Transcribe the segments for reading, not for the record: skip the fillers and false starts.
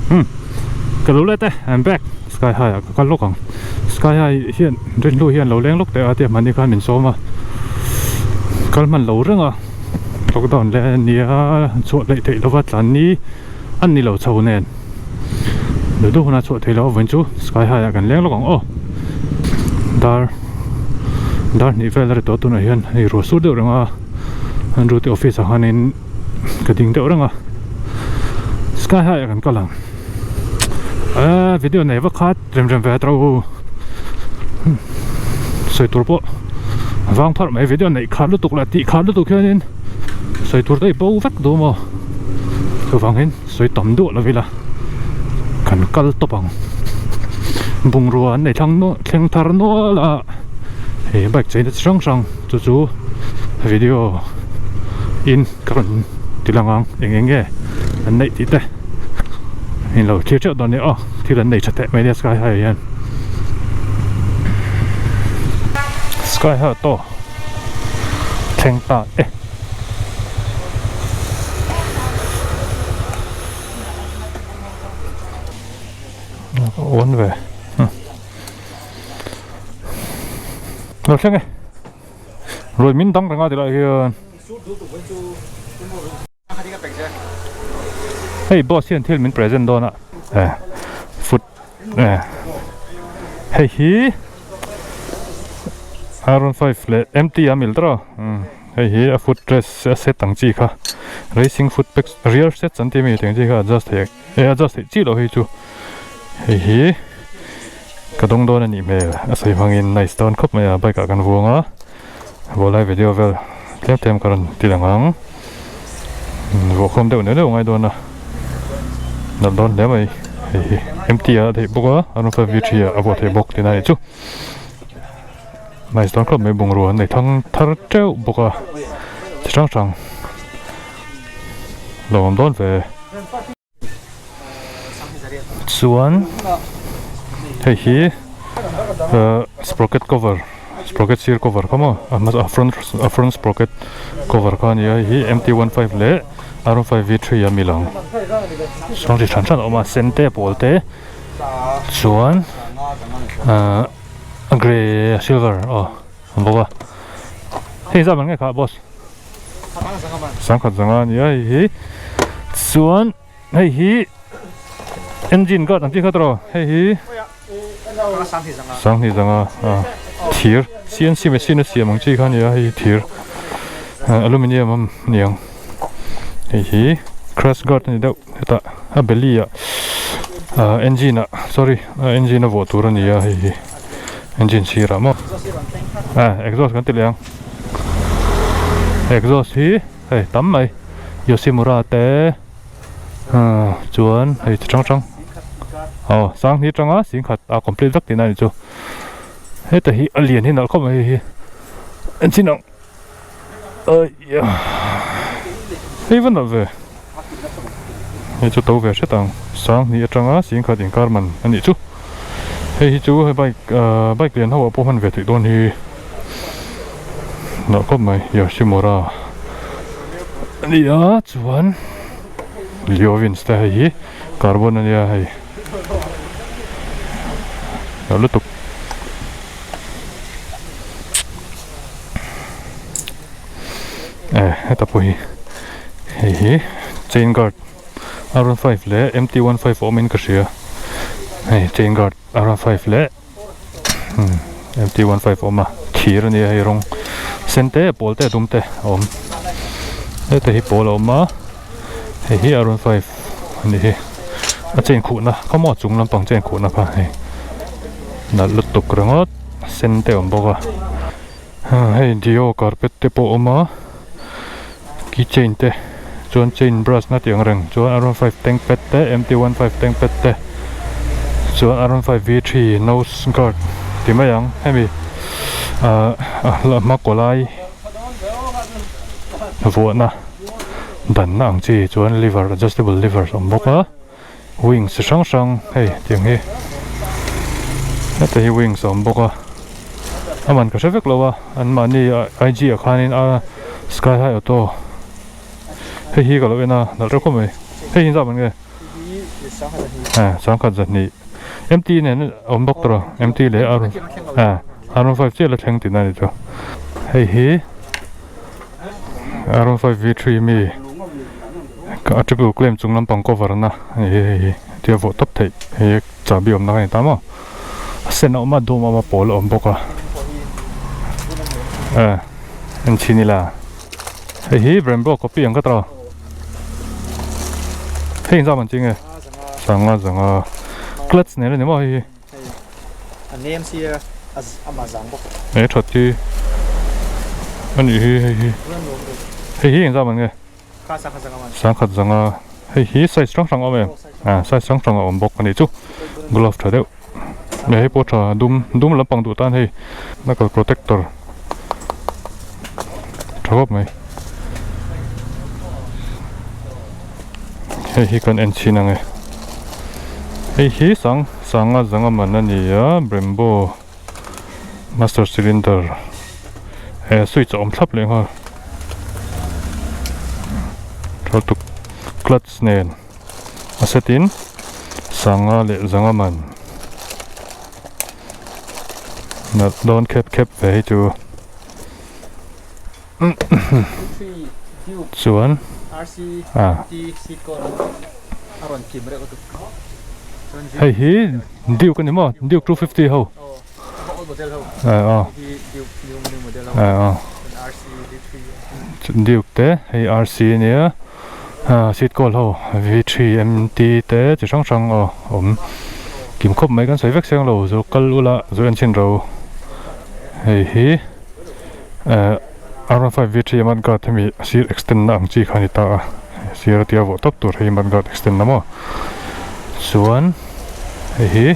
Hmm ka lo let e I'm back sky high ah ka kal lawk ang sky high hian rinhlu hian lo leng lawk teh a tia hmanni khan min sawm a kal hman lo reng a lockdown leh nia chhuah hleih theih lova tlan ni an ni lo chho nen duh duh huna chhuah theih loh avawin chu sky high ah kan leng lawk ang aw dar dar hnih vel a ri tawh tunah hian hei ruah sur deuh reng a an rute office ah khanin ka ding deuh reng a sky high ah kan kal ang eh video nei vak kha rem rem ve a tro sawi tur pawh vang pharh mai video neih khat lutuk leh tih khat lutuk hianin sawi tur te i bo vek duh maw chuvangin sawi tam duah lo ila kan kal tawp ang bungrua an nei thlang nual thleng thar nual a he bike cheina chi hrang hrang chu chu video in ka rawn ti lang ang eng eng nge an neih tih te in lo thlir teuh dawn nia aw thil an nei tha teh mai nia sky high ah hian sky high auto thleng ta e. Awn ve lo thleng e ruai min dang reng a ti lai hian hei boss hian thil min present dawn a eh foot eh hei hi iron 5 leh mt a mil tawh hei hi a foot rest a set ang chi kha racing foot peg rear sets an tih ami tih ang chi kha adjust theih e adjust theih chi loh hei chu hei hi ka dawng dawn a nih hmel a sawi hmangin nice dawn khawp mai a bike ah kan vuang a Vaw lai video vel tlem tlem ka rawn ti lang ang vuah khawm deuh neuh neuh ngai dawn a nalh dawn hle mai hei hi empty a theih bawk a a rawn five v three ah a vuah theih bawk tihna a nih chu nice dawn khawp mai bungrua an nei thang thar teuh bawk a chi hrang hrang lo awm dawn ve. Chuan hei hi ahh sprocket cover sprocket sir cover kha maw a hmasa a front a front sprocket cover kha a ni a hei hi M T one five leh R one five V three a mi lang chuan ri hran hran a awm a sen te pawl te chuan ahh a grey a silver aw a awm bawk a hei zat man nge kha boss. Sangkhat zanga a ni a hei hi chuan hei hi engine guard ang tih kha tawh hei hi sanghnih zanga a thir C N C machine a siam ang chi kha a ni a hei hi thir aluminium a ni ang hei hi crash guard a ni deuh hetah a belly ah ah engine ah sorry engine a vuah tur a ni a hei hi engine sirah maw ah exhaust kan ti leh ang. Exhaust hi hei tam mai Yoshimura te ah chuan hei chi hrang hrang aw sanghnih atanga singkhat a complete vek tihna a nih chu heta hi a lian hi nalh khawp mai hei hi engchin ang aia hei va nalh ve hei chu to ve hret ang sanghnih atanga singkhat inkar man a nih chu hei hi chu hei bike ah bike lian ho ah pawh hman ve theih dawn hi. Nalh khawp mai Yoshimura a ni a chuan Leovins te hei hi carbon a nia hei nalh lutuk. Eh heta pawh hi hei hi chain guard R one five leh M T one five a awmin ka hria hei chain guard R one five leh. M T one five a awm a thir a nia hei rawng sen te pawl te a dum te a awm heta hi pawl a awm a hei hi R one five a nih hi a chain khuhna kha maw a chung lampang chain khuhna kha hei nalh lutuk ringawt sen te a awm bawk a hei dio carpet te pawh a awm a key chain te chuan chain brush na tih ang reng chuan R one five tank pad te M T one five tank pad te chuan R one five V three nose guard ti mai ang hemi ah a hma kaw lai vuahna danna ang chi chuan lever adjustable lever a awm bawk a wings chi hrang hrang hei tiang hi heta hi wings a awm bawk a a man ka hre vek lo a an mahni I G ah khanin a sky high auto hei hi ka lo en a nalh reuh khawp mai hei hi zah man nge. Sangkhat zahnih MT nen a awm bawk tawh a MT leh R R one five chiah la thleng tihna a ni chu. Hei hi R one five V three mi a triple claim chung lampang cover na a ni hi hei hi tia vuah tawp theih hei chahbi awmna kha a ni ta maw a sen a awm a dum a awm a pawl a awm bawk a en chhin ila hei hi Brembo copy ang ka tawh hei inzam an ching e sanga zanga clutch nen a ni maw hei hi a nem sia ama zang bawk he that hi a nih hi hei hi hei hi engzam an nge Sangkhat zanga hei hi size hrang hrang a awm em ah size hrang hrang a awm bawk a nih chu glove tha deuh leh hei pawh tha dum dum lampang duh tan hei knuckle protector tha khawp mai hei hi kan en chhin ang e hei hi sang sanga zanga man a ni a Brembo master cylinder he switch a awm thlap leh nghal tha tuk clutch nen a set in sanga leh zanga man nalh dawn khep khep ve hi chu chuan ah hei hi Duke a ni maw Duke 250 ho ah ah Duke te hei RC a nia ah seat kawl ho V3 MT te chi hrang hrang aw awm kim khawp mai kan sawi vek seng lo zo kal ula zo en chhin ro hei hi. Eh R one five V three mud guard hemi sir extend na ang chi kha a ni ta a sir a tia vawh tawp tur hei mud guard extend na maw chuan hei hi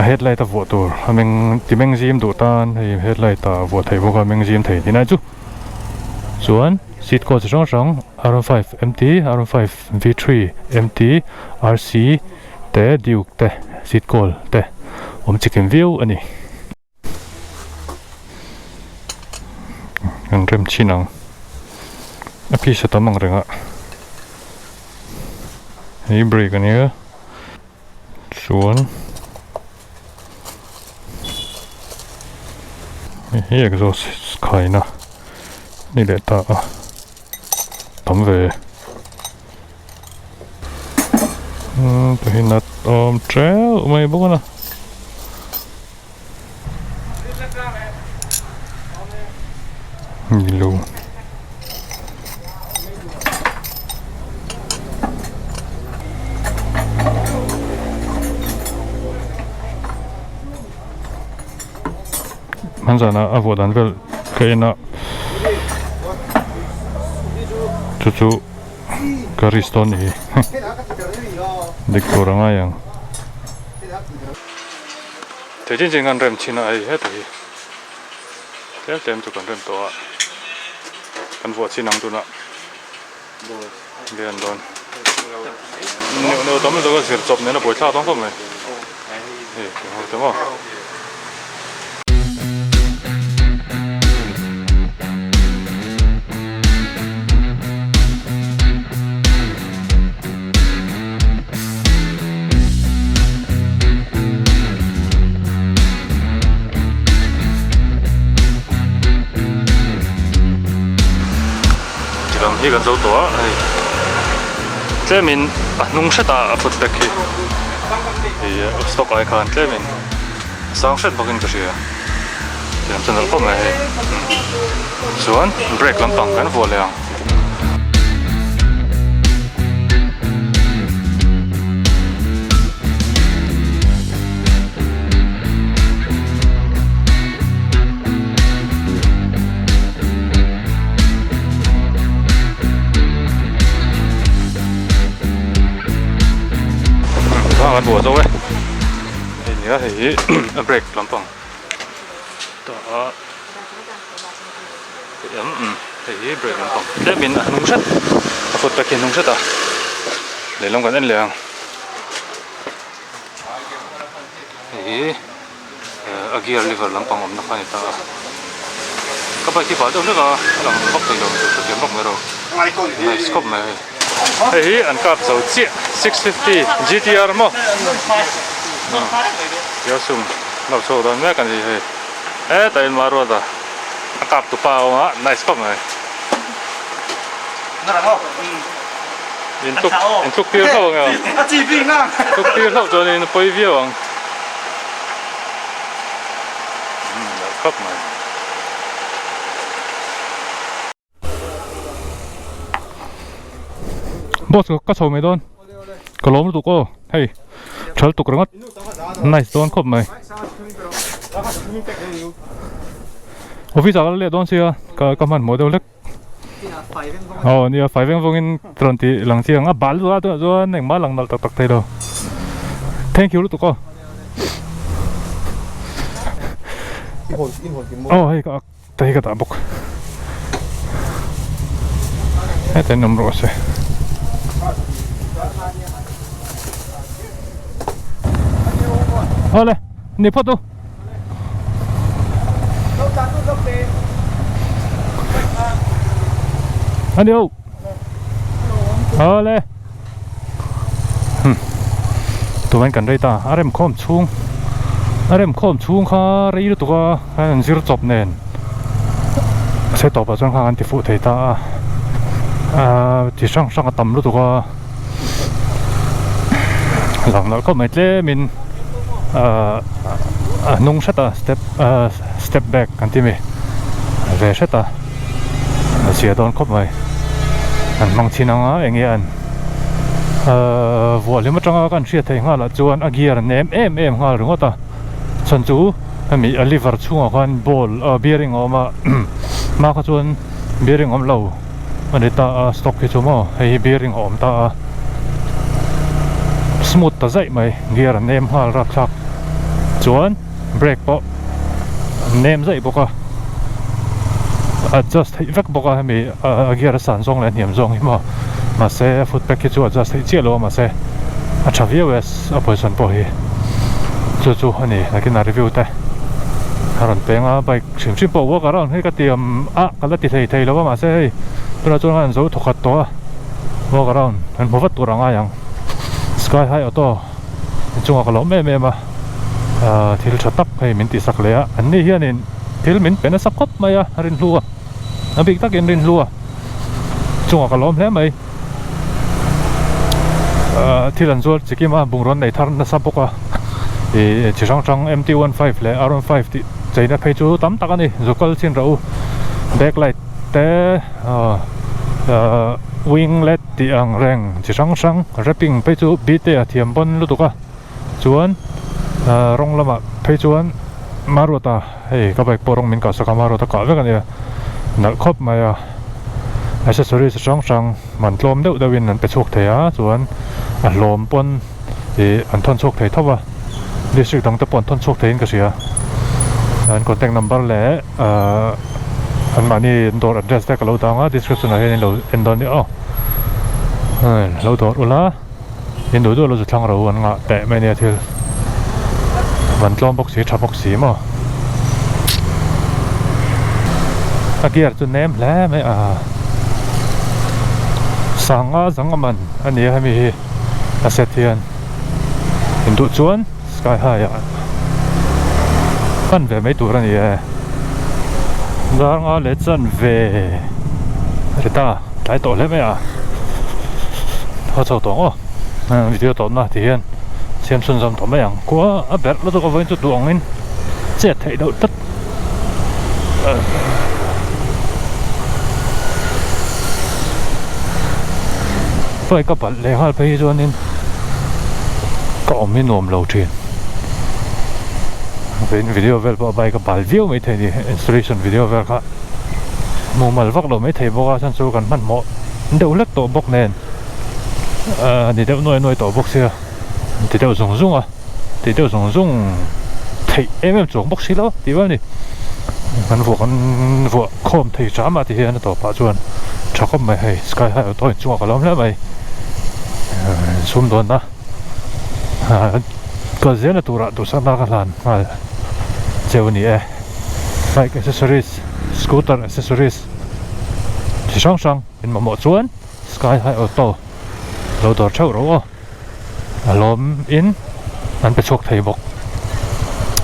a headlight a vuah tur a meng ti meng zim duh tan hei headlight ah vuah theih bawk a meng zim thei tih lai chu chuan seat cover chi hrang hrang R one five M T R one five V three M T R C te duke te seat kawl te awm chikim viau a ni. An rem chin ang a piece a tam ang reng a hei brake a nia chuan hei hi exhaust khaina a ni leh ta a tam ve umm tihian a awm teuh mai bawk a na. Nilo. Hmanzana a vuah dan vel ka en a chu chu ka risk dawn ni hi dik tur a ngai ang. Thei chin chin kan rem chin a hei heta hi tlem tlem chu kan rem tawh a kan vuah chin ang tunah lian dawn neuh neuh tam lutuk a zir chawp nen a buaithlak dawn khawp mai hei eng ho te maw. Tilam hi kan zo tawh a hei tlemin a hnung hretah a foot bag hi ih stock ai khan tlemin a sang hret bawkin ka hria tilam chu nalh khawp mai hei chuan brake lampang kan vuah leh ang. Thang an buah zo e hei nia hei hi a brake lampang tah Hei hi brake lampang tlemin a hnung hret a foot pack hi a hnung hret a lehlam kan en leh ang hei hi a gear lever lampang awmna kha a ni ta a ka bike hi bal deuh hlek a a lang vak thei lo hrethiam vak mai ro nice khawp mai hei. Hei hi an kap zo chiah 650 GTR maw Yosung lo chhuak dawn mek a ni hei hetah in Maruata a kap tu pa a awm a nice khawp mai in tluk in tluk tir hlauh ang e tluk tir hlauh chuan in pawi viau ang khawp mai. Boss ka chho mai dawn ka lawm lutuk aw hei thal tuk ringawt nice dawn khawp mai office ah ka la leh dawn sia ka ka hmanhmawh deuh hlek aw nia fai veng vawngin rawn tih lang chiang a bal lutuk a tunah chuan engmah a lang nalh tak tak thei lo thank you lutuk aw aw hei ka Te hi ka dah bawk heta in awm rawh se awle ni phawt u ani ho awle tumahin kan rei ta a rem khawm chhung a rem khawm chhung kha rei lutuk a an zir chawp nen se tawpah chuan kha an ti fuh thei ta a ahh chi hrang hrang a tam lutuk a lang nalh khawp mai tlemin ahh a hnung hret a step ahh step back kan ti mi ve hret a. A zia dawn khawp mai an hmang chhin ang a enge an ahh vuah hlim atanga kan hriat theih nghal ah chuan a gear a nem em em nghal ringawt a chhan chu hemi a lever chhungah khan ball ah bearing a awm a hma kha chuan bearing awm lo a ni ta a stock hi chu maw hei hi bearing a awm ta a smooth ta zaih mai gear a nem nghal rapthlak chuan. Brake pawh an nem zaih bawk a, adjust theih vek bawk a hemi a gear a san zawng leh a hniam zawng hi maw mahse a foot peg hi chu adjust theih chiah lo a mahse a tha viau e a position pawh hi chu chu a ni nakin a review te a rawn peng a bike hrim hrim pawh walk around hi ka tiam a ka la ti thei thei lo a mahse hei tunah chuan an zo thawkhat tawh a walk around an hmu vat tur a ngai ang sky high auto. Inchungah ka lawm em em a ahh thil tha tak hei min tihsak leh a an ni hianin thil min pe nasa khawp mai a rinhlu a a bik takin rinhlu a chungah ka lawm hle mai ahh thil an zuar chikim a bungraw an nei thar nasa bawk a ih chi hrang hrang M T one five leh R one five tih cheina phei chu tam tak a ni zu kal chin rawh u backlight te ahh ahh winglet tih ang reng chi hrang hrang wrapping phei chu bite a thiam bawn lutuk a chuan ahh rawng lamah phei chuan Maruata hei ka bike pawh rawng min kah sak a Maruata kah vek a nia nalh khawp mai a accessories hrang hrang man tlawm deuh deuh in an pe chhuak thei a chuan a hlawm pawn ih an thawn chhuak thei tho a district dang te pawh an thawn chhuak theiin ka hria an contact number leh ahh an mahni an dawr address te ka lo dang a description ah hian in lo en dawn nia aw lo dawr ula in duh duh lo chu thlang ro an ngah teh mai ania thil van tlawm bawk si tha bawk si maw a gear chu nem hle mai a sanga zanga man a ni a hemi hi. A set hian in duh chuan sky high ah pan ve mai tur a ni e dar nga leh chan ve ri ta tlai tawh hle mai a haw chho tawh ang aw video tawpna ti hian siam chhun zawm tawh mai ang kua a berh lutuk avangin chu duh angin chet theih deuh tlat. Bike ka balh leh nghal phei hi chuanin ka awm hi nuam lo thin vawiin video vel pawh bike a bal viau maithei a ni installation video vel kha mumal vak lo maithei bawk a chhan chu kan hmanhmawh deuh hlek tawh bawk nen ahh ni deuh nuai nuai tawh bawk sia ti deuh zung zung a. Tih deuh zung zung theih em em chuang bawk si lo tih vel a ni. Kan vuah kan vuah khawm thei hram a ti hian a tawpah chuan tha khawp mai hei sky high auto inchungah ka lawm hle mai. Sumdawnna kal zelna turah duhsakna ka hlan nghal cheu a ni e. Bike accessories, scooter accessories chi hrang hrang in mamawh chuan sky high auto. Lo dawr theuh rawh aw. A hlawm in an pe chhuak thei bawk.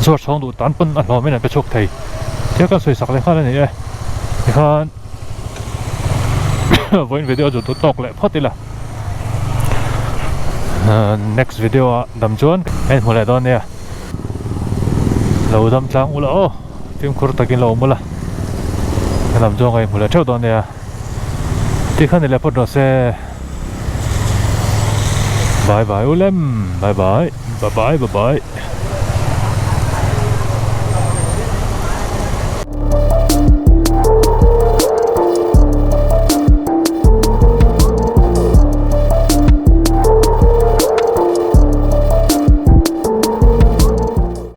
Zuar chhawng duh tan pawn a hlawm in an pe chhuak thei. Thil kan sawi sak leh nghal a ni e. Tikhan vawiin video chu duh tawk leh phawt ila. Next video ah dam chuan ka inhmu leh dawn nia. Lo dam tlang ula aw. Fimkhur takin lo awm ula. Ka dam chuan ka inhmu leh theuh dawn nia. Tikhan ni leh phawt rawh se. Bye bye ulem. Bye bye. Bye bye bye bye.